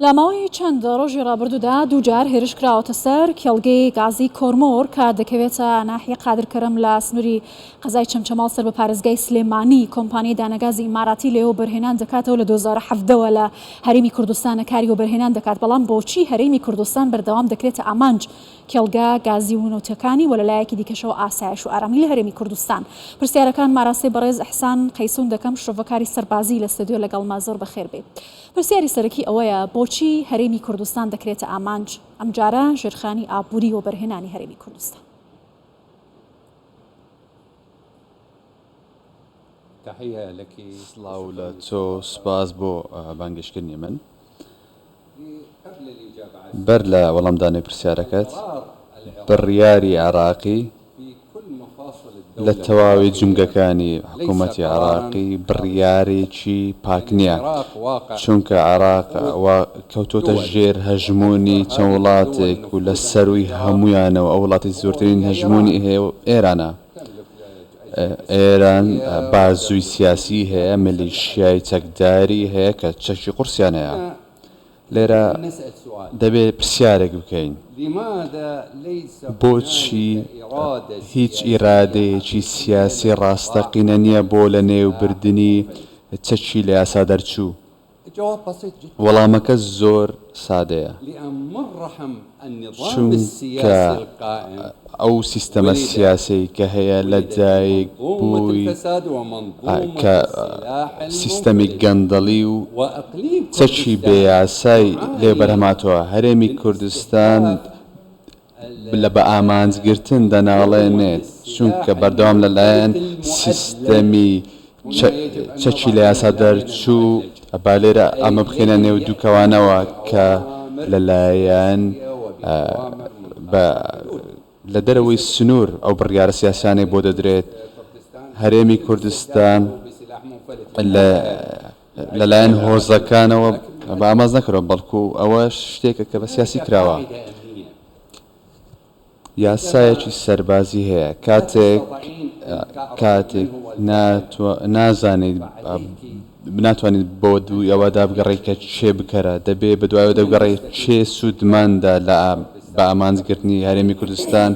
لە ماوەی چەند ڕۆژی ڕابردوودا دووجار هێرش کراوەتە سەر کێڵگەی گازی کۆرمۆر کە دەکەوێتە ناحیە قادر کەرەم لە سنووری قەزای چەمچەماڵ سەر بە پارێزگای سلێمانی. کۆمپانیای دانەگازی ئیماراتی لێ وەبەرهێنان دەکاتەوە لە 2017 وە لە هەرێمی کوردستانە کاری وەبەرهێنان دەکات، بەڵام بۆچی هەرێمی کوردستان بەردەوام دەکرێتە ئامانج کێڵگە گازی و نەوتەکانی و لەلایەکی دیکەشەوە ئاسایش و ئارامی لە هەرێمی کوردستان؟ پرسیارەکان ئاراستەی بەڕێز ئیحسان قەیسون دەکەم شرۆڤەکاری سەربازی لە ستۆدیۆ لەگەڵمە زۆر بەخێر بێی. پرسیاری سەرەکی ئەوەیە بۆچی هەرێمی کوردستان دەکرێتە ئامانج ئەمجارە ژێرخانی ئابووری وەبەرهێنانی هەرێمی کوردستان؟ سڵاو لە تۆ، سوپاس بۆ بانگێشتکردنی من. بەر لە وەڵامدانەوەی پرسیارەکەت، بڕیاری عێراقی لە تەواوی جومگەکانی حکوومەتی عێراقی بڕیارێکی پاک نییە، چونکە عێراق کەوتۆتە ژێر هەژموونی چەند وڵاتێک و لە سەرووی هەموویانەوە ئەو وڵاتی زۆرترین هەژموونی هەیە ئێرانە. ئێران بازووی سیاسی هەیە، میلیشیای چەکداری هەیە کە چەکی قورسیان هەیە. لێرە دەبێ پرسیارێک بکەین، بۆچی هیچ ئیرادەیەکی سیاسی ڕاستەقینە نییە بۆ لەنێوبردنی چەکی لەیاسادەرچوو؟ وەڵامەکە زۆر سادەیە، چونکە ئەو سیستەمە سیاسەی کە هەیە لە دایک بووی کە سیستەمی گەندەڵی و چەکی بێ یاسای لێ بەرهەمهاتووە، هەرێمی کوردستان لە بەئامانجگرتن دەناڵێنێت، چونکە بەردەوام لەلایەن سیستەمی چەکی لە یاسا دەرچوو، با لێرە ئەمە بخەینە نێو دووکەوانەوە کە لەلایەن بە لە دەرەوەی سنوور ئەو بڕیارە سیاسیانەی بۆ دەدرێت، هەرێمی کوردستان لە لەلایەن هۆزەکانەوە بە ئامانج نەکراوە، بەڵکو ئەوە شتێکە کە بە سیاسی کراوە. یاسایەکی سەربازی هەیە، کاتێک کاتێک نازانیت ناتوانیت بۆ دووی ئەوەدا بگەڕێیت کە کێ بکەرە، دەبێ بەدوای ئەوەدا بگەڕێیت کێ سوودمەندە لە بە ئامانجگرتنی هەرێمی کوردستان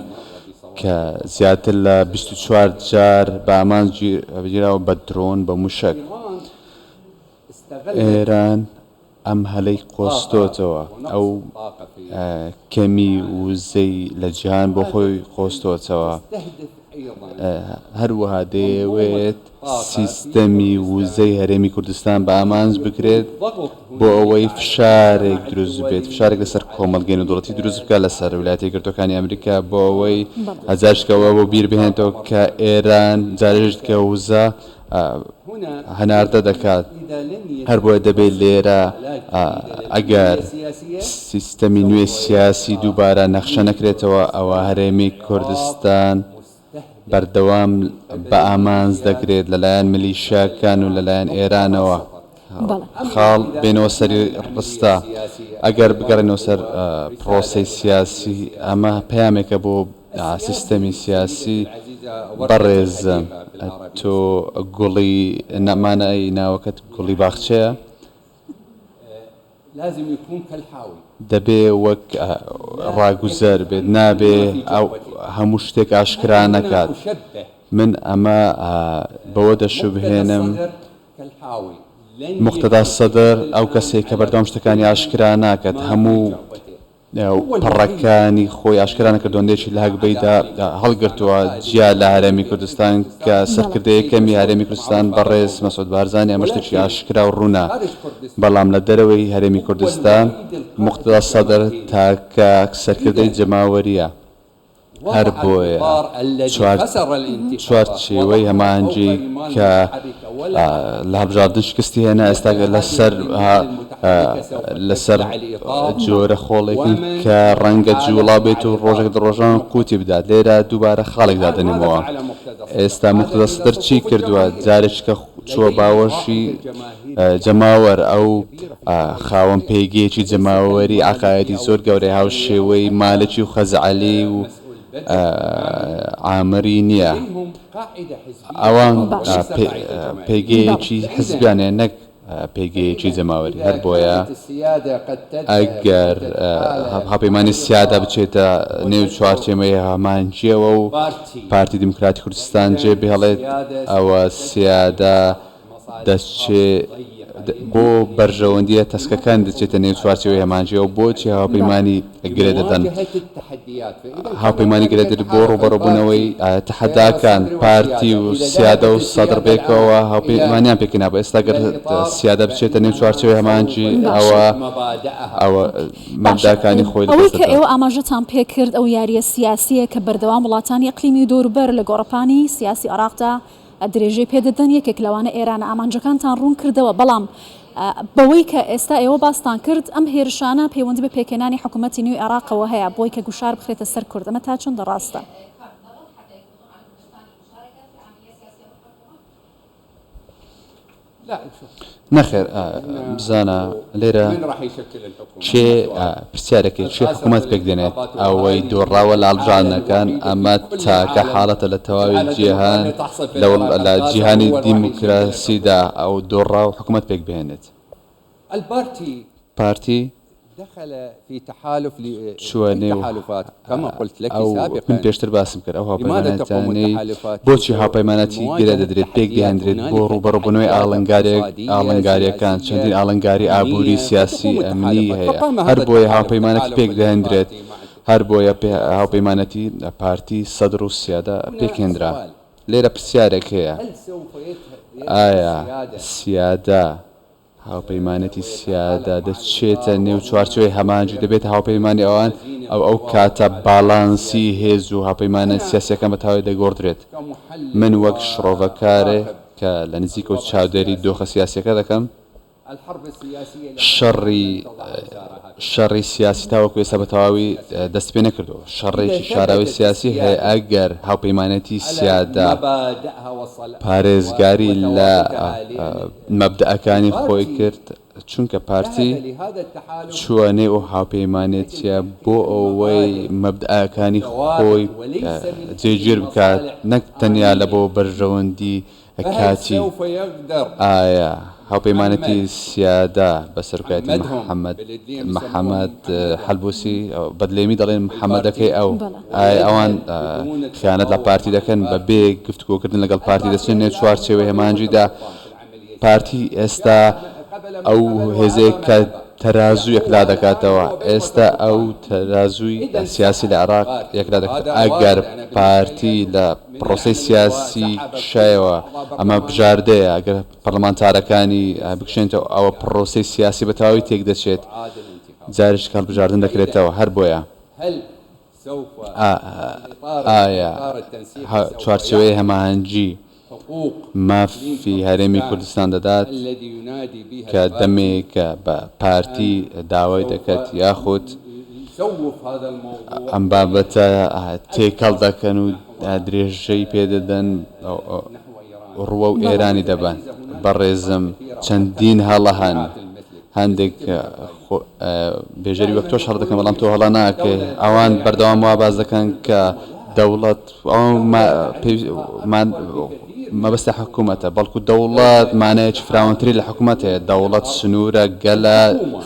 کە زیاتر لە 24 جار بە ئامانج گیراوە بە درۆن، بە مووشەک. ئێران ئەم هەلەی قۆستۆتەوە، ئەو کەمی وزەی لە جیهان بۆ خۆی قۆستۆتەوە، هەروەها دەیەوێت سیستەمی وزەی هەرێمی کوردستان بە ئامانج بکرێت بۆ ئەوەی فشارێک دروست بێت، فشارێک لەسەر کۆمەڵگەی نێودەوڵەتی دروست بکات، لەسەر ویلایەتە یەکگرتووەکانی ئەمریکا بۆ ئەوەی جارێکەوە بۆ بیر بهێنێتەوە کە ئێران جارێکە وزە هەناردە دەکات، هەربۆیە دەبێت لێرە ئەگەر سیستەمی نوێی سیاسی دووبارە نەخشە نەکرێتەوە ئەوا هەرێمی کوردستان بەردەوام بە ئامانج دەکرێت لەلایەن میلیشیاکان و لەلایەن ئێرانەوە. خاڵ بێنەوە سەری ڕستە، ئەگەر بگەڕێینەوە سەر پرۆسەی سیاسی ئەمە پەیامێکە بۆ سیستەمی سیاسی بەڕێزم تۆ گوڵی مانای ناوەکەت گوڵی باخچەیە؟ دەبێ وەک ڕاگوزەر بێت نابێ هەموو شتێک ئاشکرا نەکات من ئەمە بەوە دەشوبهێنم موقتەدا سەدر ئەو کەسەی کە بەردەوام شتەکانی ئاشکرا ناکات هەموو پەڕەکانی خۆی ئاشکرا نەکردووە، هەندێکی لە هەگبەیدا هەڵگرتووە، جیا لە هەرێمی کوردستان کە سەرکردەی یەکەمی هەرێمی کوردستان بەڕێز مەسعود بارزانی ئەمە شتێکی ئاشکرا و ڕوونە، بەڵام لە دەرەوەی هەرێمی کوردستان موقتەدا سەدر تاکە سەرکردەی جەماوەرییە. هەر بۆیە چوارچێوەی هەماهەنگی کە لە هەڵبژاردن شکستی هێنا ئێستا لەسەر لەسەر جۆرە خۆڵێکن کە ڕەنگە جووڵا بێت و ڕۆژێک لە ڕۆژان قوتی بدات لێرە دووبارە خاڵێک دادەنێمەوە ئێستا موقتەدا سەدر چی کردووە جارێکە چووە باوەشی جەماوەر ئەو خاوەن پێگەیەکی جەماوەری عەقایدی زۆر گەورەی هاوشێوەی مالکی و خەزعەلی و عامری نییە. ئەوان پێگەیەکی حزبیان هەیە نەک. پێگەیەکی جەماوەری. هەر بۆیە ئەگەر هاوپەیمانی سیادە بچێتە نێو چوارچێوەی هەماهەنگییەوە و پارتی دیموکراتی کوردستان جێ بهێڵێت، ئەوە سیادە دەچێ بۆ بەرژەوەندییە تەسکەکان دەچێتە نێو چوارچێوەی هەماهەنگییەوە، بۆچی هاوپەیمانی گرێ دەدەن؟ هاوپەیمانی گرێ دەدرێت بۆ ڕووبەڕووبوونەوەی تەحەداکان، پارتی و سیادە و سەدر بێکەوە هاوپەیمانیان پێکهێنابوو، ئێستا گەر سیادە بچێتە نێو چوارچێوەی هەماهەنگی ئەوە ئەوە باشە مەبداکانی خۆی ئەوەی لەدەست کە دەدات. ئێوە ئاماژەتان پێکرد ئەو یارییە سیاسییە کە بەردەوام وڵاتانی ئیقلیمی و دەوروبەر لە گۆڕەپانی سیاسی عێراقدا درێژەی پێ دەدەن، یەکێک لەوانە ئێرانە، ئامانجەکانتان ڕوون کردەوە، بەڵام بەوەی کە ئێستا ئێوە باستان کرد ئەم هێرشانە پەیوەندی بە پێکهێنانی حکوومەتی نوێی عێراقەوە هەیە بۆی کە گوشار بخرێتە سەر کورد، ئەمە تا چەندە ڕاستە؟ نەخێر بزانە لێرە کێ پرسیارەکەی کێ حکوومەت پێک دێنێت ئەوەی دۆڕاوە لە هەڵبژاردنەکان ئەمە تاکە حاڵەتە لە تەواوی جیهان لە جیهانی دیموکراسیدا ئەو دۆڕاو حکوومەت پێک بهێنێت. پارتی چووە نێو ئەو، من پێشتر باسم کرد، ئەو هاوپەیمانەتیانەی بۆچی هاوپەیمانەتی گرێ دەدرێت، پێک دەهێندرێت بۆ ڕووبەڕووبوونەوەی ئاڵنگارییە ئاڵنگارییەکان، چەندین ئاڵنگاری ئابووری، سیاسی، ئەمنی هەیە، هەربۆیە هاوپەیمانەتی پێک دەهێندرێت، هەربۆیە هاوپەیمانەتی پارتی، سەدر و سیادە پێکهێنرا. لێرە پرسیارێک هەیە، ئایا سیادە هاوپەیمانێتی سیادە دەچێتە نێو چوارچێوەی هەماهەنگی و دەبێتە هاوپەیمانی ئەوان، ئەو ئەو کاتە باڵانسی هێز و هاوپەیمانە سیاسییەکان بە تەواوی دەگۆڕدرێت. من وەک شڕۆڤەکارێک کە لە نزیکەوە چاودێری دۆخە سیاسییەکە دەکەم، شەڕی شەڕی سیاسی تاوەکو ئێستا بە تەواوی دەستی پێ نەکردووە. شەڕێکی شاراوەی سیاسی هەیە، ئەگەر هاوپەیمانێتی سیادە پارێزگاری لە مەبدەئەکانی خۆی کرد، چونکە پارتی چووە نێو ئەو هاوپەیمانێتییە بۆ ئەوەی مەبدەئەکانی خۆی جێگیر بکات نەک تەنیا لە بۆ بەرژەوەندی کاتی. ئایا هاوپەیمانێتی سیادە بە سەرۆکایەتی محەمەد محەمەد حەلبوسی بەدلێمی دەڵێن محەمەدەکەی ئەو، ئایا ئەوان خیانەت لە پارتی دەکەن بە بێ گفتوگۆکردن لەگەڵ پارتی دەچنە نێو چوارچێوەی هەماهەنگیدا؟ پارتی ئێستا ئەو هێزەیە کە تەرازوو یەکلا دەکاتەوە، ئێستا ئەو تەرازووی سیاسی لە عێراق یەکلا دەکاتەوە، ئەگەر پارتی لە پڕۆسەی سیاسی کشایەوە ئەمە بژاردەیە، ئەگەر پەرلەمانتارەکانی بکشێنێتەوە ئەوە پڕۆسەی سیاسی بە تەواوی تێکدەچێت، جارێکی کە هەڵبژاردن دەکرێتەوە، هەر بۆیە ئایا چوارچێوەی هەماهەنگی مافی هەرێمی کوردستان دەدات کە دەمێکە بە پارتی داوای دەکات یاخود ئەم بابەتە تێکەڵ دەکەن و درێژەی پێدەدەن ڕووەو ئێرانی دەبەن؟ بەڕێزم چەندین هەڵە هەن هەندێک بێژەری وەک تۆش هەڵە دەکەن بەڵام تۆ هەڵە ناکەی ئەوان بەردەوام وا باس دەکەن کە دەوڵەت مەبەستی حکوومەتە بەڵکو دەوڵەت مانایەکی فراوانتری لە حکوومەت هەیە دەوڵەت سنوورە گەلە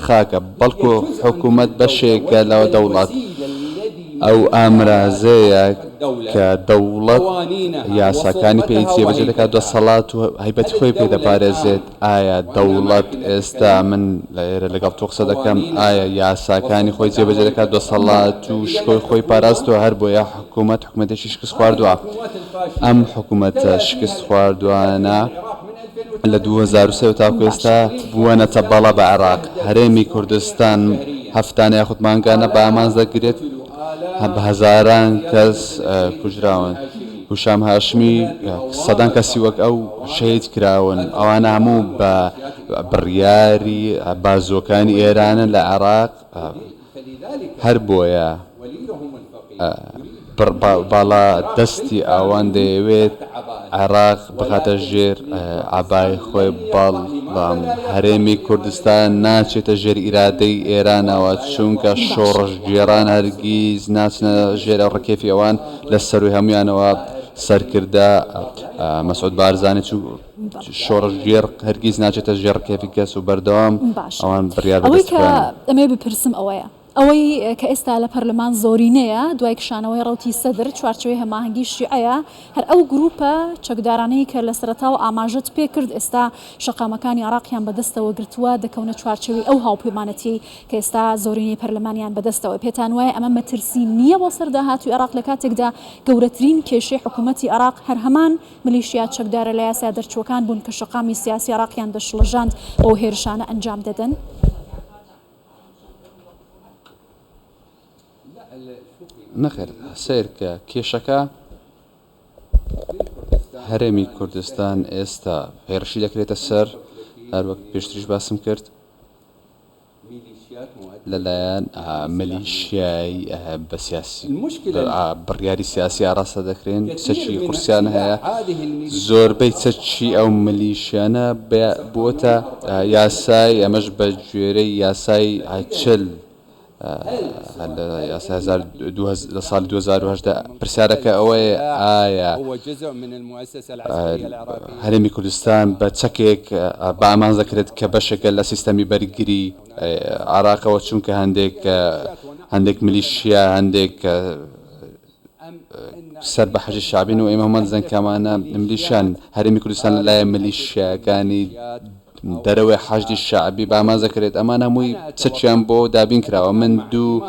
خاکە بەڵکو حکوومەت بەشێکە لە دەوڵەت ئەو ئامرازەیە کە دەوڵەت یاساکانی پێ جێبەجێ دەکات دەسەڵات و هەیبەتی خۆی پێ دەپارێزێت ئایا دەوڵەت ئێستا من لێرە لەگەڵ تۆ قسە دەکەم ئایا یاساکانی خۆی جێبەجێ دەکات دەسەڵات و شکۆی خۆی پاراستووە هەربۆیە حکوومەت حکوومەتێکی شکست خواردووە ئەم حکوومەتە شکست خواردووانە لە 2003 تاکو ئێستا بووەنەتە بەڵا بە عێراق هەرێمی کوردستان هەفتانە یاخود مانگانە بە ئامانج دەگرێت بە هەزاران کەس کوژراون. هوشام هاشمی سەدان کەسی وەک ئەو شەهید کراون، ئەوانە هەموو بە بڕیاری بازووەکانی ئێرانن لە عێراق، هەر بۆیە باڵا دەستی ئەوان دەیەوێت عێراق بخاتە ژێر عەبای خۆی، بەڵام هەرێمی کوردستان ناچێتە ژێر ئیرادەی ئێرانەوە، چونکە شۆڕشگێڕان هەرگیز ناچنە ژێر ڕکێفی ئەوان. لە سەرووی هەموویانەوە سەرکردە مەسعود بارزانی چوو شۆڕشگێڕ هەرگیز ناچێتە ژێر ڕکێفی کەس و بەردەوام باشە ئەوان بڕیار ئەوەی بەدەستی کە خۆیانن. ئەمەوێ بپرسم ئەوەیە ئەوەی کە ئێستا لە پەرلەمان زۆرینەیە دوای کشانەوەی ڕەوتی سەدر چوارچێوەی هەماهەنگی شیعەیە هەر ئەو گروپە چەکدارانەی کە لە سەرەتاوە ئاماژەت پێکرد ئێستا شەقامەکانی عێراقیان بەدەستەوە گرتووە دەکەونە چوارچێوەی ئەو هاوپەیمانەتیەی کە ئێستا زۆرینەی پەرلەمانیان بەدەستەوە پێتان وایە ئەمە مەترسی نییە بۆ سەر داهاتووی عێراق لە کاتێکدا گەورەترین کێشەی حکوومەتی عێراق هەر هەمان ملیشیا چەکدارە لە یاسا دەرچووەکان بوون کە شەقامی سیاسی عێراقیان دەشڵەژاند و ئەو هێرشانە ئەنجام دەدەن؟ نەخێر سەیرکە کێشەکە هەرێمی کوردستان ئێستا هێرشی دەکرێتە سەر هەروەک پێشتریش باسم کرد لەلایەن ملیشیای بە سیاسی بڕیاری سیاسی ئاراستە دەکرێن چەکی قورسیان هەیە زۆربەی چەکی ئەو ملیشیانە بووەتە یاسای ئەمەش بە گوێرەی یاسای چل لە یاسای لە ساڵی 2018 پرسیارەکە ئەوەیە ئایا هەرێمی کوردستان بە چەکێک بە ئامانج دەکرێت کە بەشێکە لە سیستەمی بەرگری عێراقەوە چونکە هەندێک هەندێک ملیشیا هەندێک سەر بە حەشدی شەعبین و ئێمە هەموومان دەزانین کە ئەمانە ملیشیان هەرێمی کوردستان لەلایەن ملیشیاکانی دەرەوەی حەشدی شەعبی بە ئامانج دەکرێت ئەمان هەمووی چەکیان بۆ دابین کراوە من دوو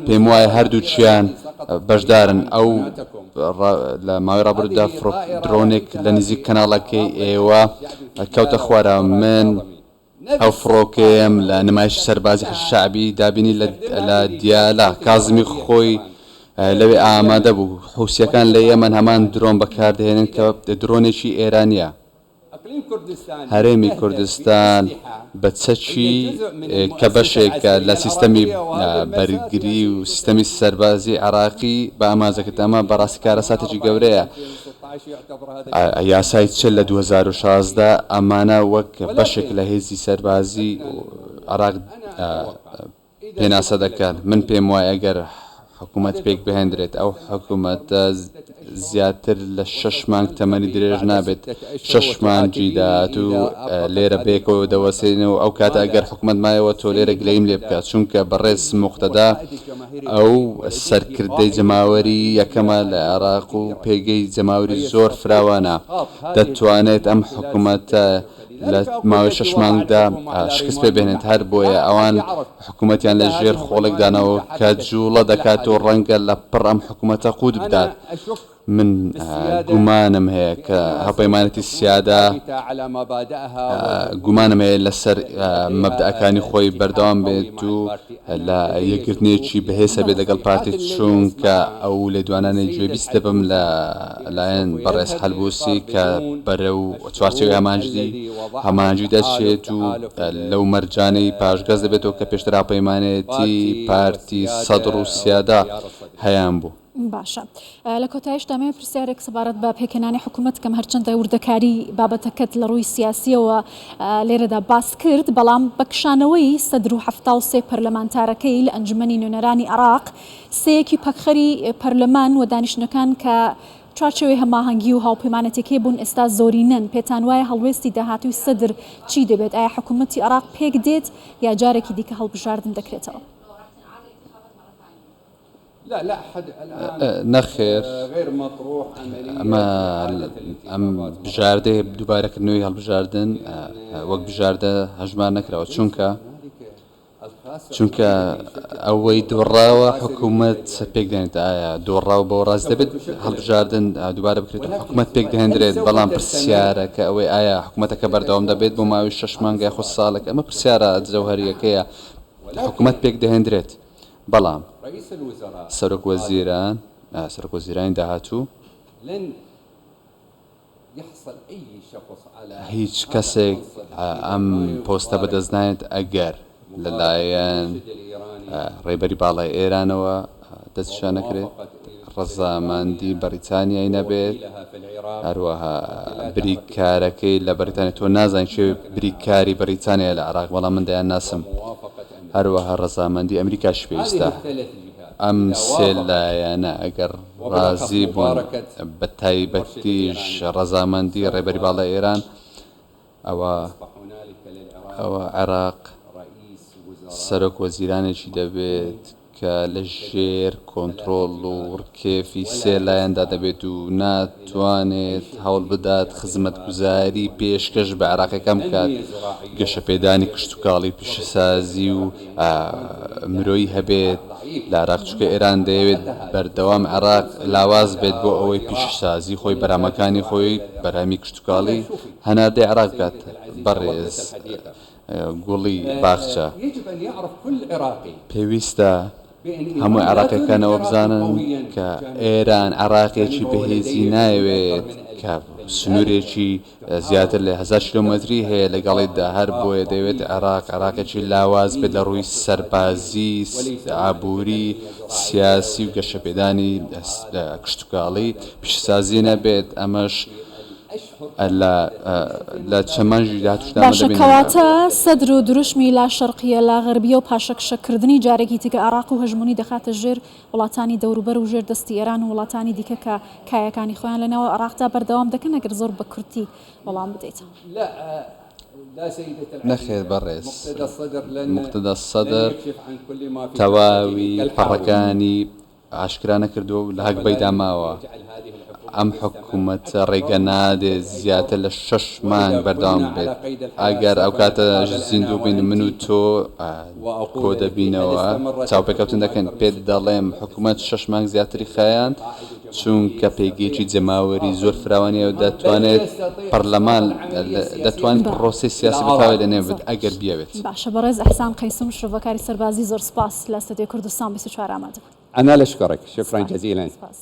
پێم وایە هەردووکیان بەشدارن ئەو لە ماوەی ڕابردوودا فڕۆک درۆنێک لە نزیک کەناڵەکەی ئێوە کەوتە خوارەوە من ئەو فڕۆکەیەم لە نمایشی سەربازی حەشد شەعبی دا بینی لە دیالە، کازمی خۆی لەوێ ئامادە بوو، حوسییەکان لە یەمەن هەمان درۆن بەکاردەهێنن کە درۆنێکی ئێرانییە. هەرێمی کوردستان بە چەکی کە بەشێکە لە سیستەمی بەرگری و سیستەمی سەربازی عێراقی بە ئامانج دەکرێت، ئەمە بەڕاستی کارەساتێکی گەورەیە. یاسای 40 لە 2016 ئەمانە وەک بەشێک لە هێزی سەربازی عێراق پێناسە دەکەن. من پێم وایە ئەگەر حکوومەت پێک بهێندرێت، ئەو حکوومەتە زیاتر لە شەش مانگ تەمەنی درێژ نابێت، شەش مانگی داهاتوو لێرە بەیەکەوە دەوەستین و ئەو کاتە ئەگەر حکوومەت مایەوە تۆ لێرە گلەییم لێ بکە، چونکە بەڕێز موقتەدا ئەو سەرکردەی جەماوەری یەکەمە لە عێراق و پێگەی جەماوەری زۆر فراوانە، دەتوانێت ئەم حکومەتە لە ماوەی شەش مانگدا شکست پێ بهێنێت، هەربۆیە ئەوان حکومەتیان لە ژێر خۆڵێک داناوە کە جوڵە دەکات و ڕەنگە لە پڕ ئەم حکومەتە قووت بدات. من گومانم هەیە کە هاوپەیمانێتی سیادە گومانم هەیە لەسەر مەبدەئەکانی خۆی بەردەوام بێت و لە یەکگرتنێکی بەهێز هەبێت لەگەڵ پارتی چونکە ئەو لێدوانانەی گوێبیست دەبم لە لایەن بەڕێز حەلبوسی کە بەرەو چوارچێوەی هەماهەنگی هەماهەنگی دەچێت و لەو مەرجانەی پاشگەز دەبێتەوە کە پێشتر هاوپەیمانێتی پارتی سەدڕ و سیادە هەیانبوو. باشە لە کۆتایشدا ئەمەوێت پرسیارێک سەبارەت بە پێکهێنانی حکوومەت بکەم هەرچەندە وردەکاری بابەتەکەت لە ڕووی سیاسیەوە لێرەدا باس کرد بەڵام بە کشانەوەی سەدر و 73 پەرلەمانتارەکەی لە ئەنجومەنی نوێنەرانی عێراق سێیەکی پەکخەری پەرلەمان و دانیشتنەکان کە چوارچێوەی هەماهەنگی و هاوپەیمانەتیەکەی بوون ئێستا زۆرینەن پێتان وایە هەڵوێستی داهاتووی سەدر چی دەبێت ئایا حکوومەتی عێراق پێک دێت یا جارێکی دیکە هەڵبژاردن دەکرێتەوە؟ نەخێر ئەمە ئەم بژاردەیە دووبارەکردنەوەی هەڵبژاردن وەک بژاردە هەژمار نەکراوە چونکە چونکە ئەوەی دۆڕاوە حکوومەت پێک دێنێت ئایا دۆڕاو بەوە ڕاست دەبێت هەڵبژاردن دووبارە بکرێت و حکوومەت پێک دەهێندرێت بەڵام پرسیارە کە ئەوەی ئایا حکوومەتەکە بەردەوام دەبێت بۆ ماوەی شەش مانگ یاخود ساڵێک ئەمە پرسیارە جەوهەریەکەیە حکوومەت پێک دەهێندرێت بەڵام سەرۆک وەزیران سەرۆک وەزیرانی داهاتوو هیچ کەسێک ئەم پۆستە بەدەست نایەت ئەگەر لەلایەن ڕێبەری باڵای ئێرانەوە دەستنیشان نەکرێت، ڕەزامەندی بەریتانیای نەبێت، هەروەها بریکارەکەی لە بەریتانیا، تۆ نازانی کێ بریکاری بەریتانیایە لە عێراق، بەڵام من دەیانناسم، هەروەها ڕەزامەندی ئەمریکاشی پێویستە. ئەم سێ لایەنە ئەگەر ڕازی بوون، بە تایبەتیش ڕەزامەندی ڕێبەری باڵای ئێران، ئەوا ئەوا عێراق سەرۆک وەزیرانێکی دەبێت کە لە ژێر کۆنترۆڵ و ڕکێفی سێ لایەندا دەبێت و ناتوانێت هەوڵ بدات خزمەتگوزاری پێشکەش بە عێراقیەکان بکات، گەشەپێدانی کشتوکاڵی و پیشەسازی و مرۆیی هەبێت لە عێراق، چونکە ئێران دەیەوێت بەردەوام عێراق لاواز بێت بۆ ئەوەی پیشەسازی خۆی، بەرهەمەکانی خۆی، بەرهەمی کشتوکاڵی هەناردەی عێراق بکات. بەڕێز گوڵی باخچە، پێویستە هەموو عێراقیەکان ئەوە بزانن کە ئێران عێراقێکی بەهێزی نایەوێت کە سنوورێکی زیاتر لە هەزار کیلۆمەتری هەیە لەگەڵیدا، هەر بۆیە دەیەوێت عێراق عێراقێکی لاواز بێت لە ڕووی سەربازی، ئابووری، سیاسی و گەشەپێدانی کشتوکاڵی، پیشەسازی نەبێت، ئەمەش لە لە چەند مانگی داهاتووشدا ئەمە باشە دەبینین. کەواتە سەدر و دروشمی لا شەرقیە لا غەربیە و پاشەکشە کردنی جارێکی تکە عێراق و هەژموونی دەخاتە ژێر وڵاتانی دەوروبەر و ژێر دەستی ئێران و وڵاتانی دیکە کە کایەکانی خۆیان لە ناو عێراقدا بەردەوام دەکەن ئەگەر زۆر بە کورتی وەڵام بدەیتەوە. نەخێر بەڕێز موقتەدا سەدر تەواوی پەڕەکانی ئاشکرا نەکردووە و لە هەگبەیدا ماوە. ئەم حکومەتە ڕێگە نادێت زیاتر لە شەش مانگ بەردەوام بێت. ئەگەر ئەوکاتە زیندوو بین من و تۆ کۆدەبینەوە چاوپێکەوتن دەکەین، پێت دەڵێم حکومەت شەش مانگ زیاتری خایاند، چونکە پێگەیەکی جەماوەری زۆر فراوانی هەیە و دەتوانێت پەرلەمان دەتوانێت پڕۆسەی سیاسی بە تەواوی لەنێو ببێت ئەگەر بیەوێت. باشە بەڕێز ئیحسان قەیسوم شرۆڤەکاری سەربازی زۆر سوپاس لە ستۆدیۆی کوردستان 24 ئامادە بووی. انا اشكرك شكرا سپاس جزيلا. سپاس.